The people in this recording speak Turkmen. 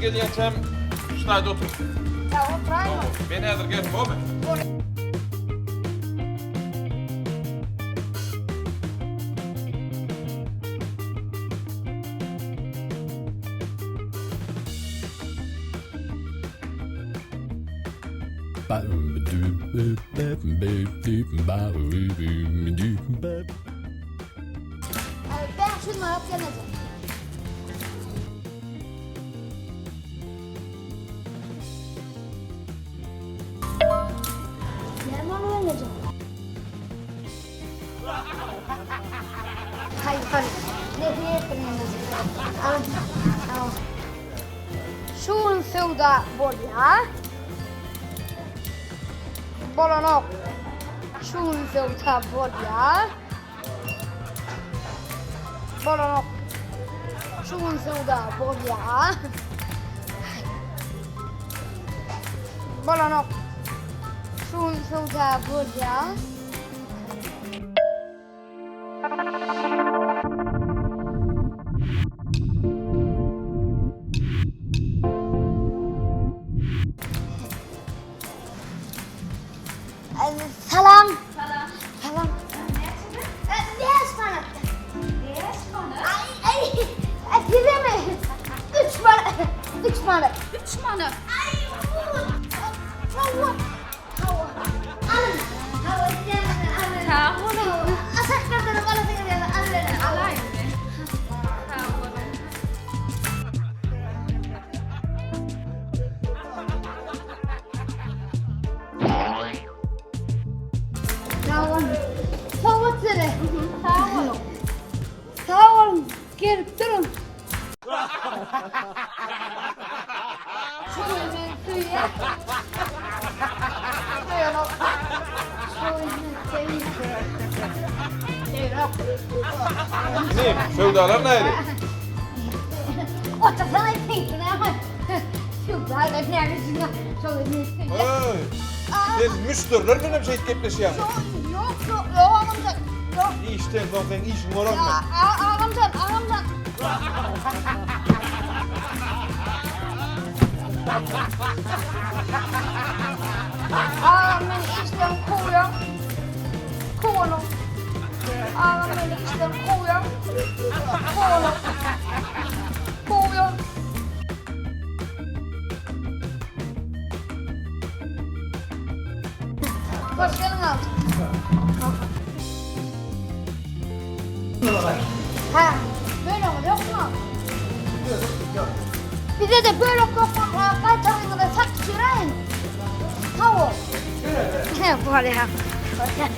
gelýänçäm şu taýda otur. Ýa oturaýyn. Men häzir gelip, bolmy? Bol. 500 manat gelmejek. Näme ony gelmejek? Haýpar. Şu gün söwda bolýar. Bolanok. Şu gün söwda bolýar. Bolanok. Şu gün söwda bolýar. Bolanok. Şu gün söwda bolýar. Salam. Salam. Salam. Beş manat. Beş manat? Ay, ay, ay, mi? Üç manat. Üç manat. Üç manat. Ay, hawa. Hawa. Alın. Hawa, alın. Sag boluň. Aşaklardan alasın, alın. Alaýyn. Sag boluň. Sag boluň. Sowgat size. Sag boluň. Sag boluň. Gelip durun. Şuny men söýýän. Söýenok. Şuny men söýýän. Söýenok. Inim, söwdalar nähili? Otursana seňki näme? Söwdalar näme üçin? Şuny men söýýän. Öý, sen müşderiler bilen hem şeýdip gepleşýäňmi? Ýok, ýok, ýok agamjan. Ýok. Işden soň seň işiň bolarmy? Agamjan, agamjan. Agam meni işden kowýaň. Kowanyň. Agam meni işden kowýaň. Kowanyň. Kowýaň. Hoş geldiň agam. Ha, bölegiňiz ýokmy? Bize-de bölek ýok bolsa, gaýtaryňyzy satyp ýöräýiň. Sag bol. He, bolýar. Bolýar.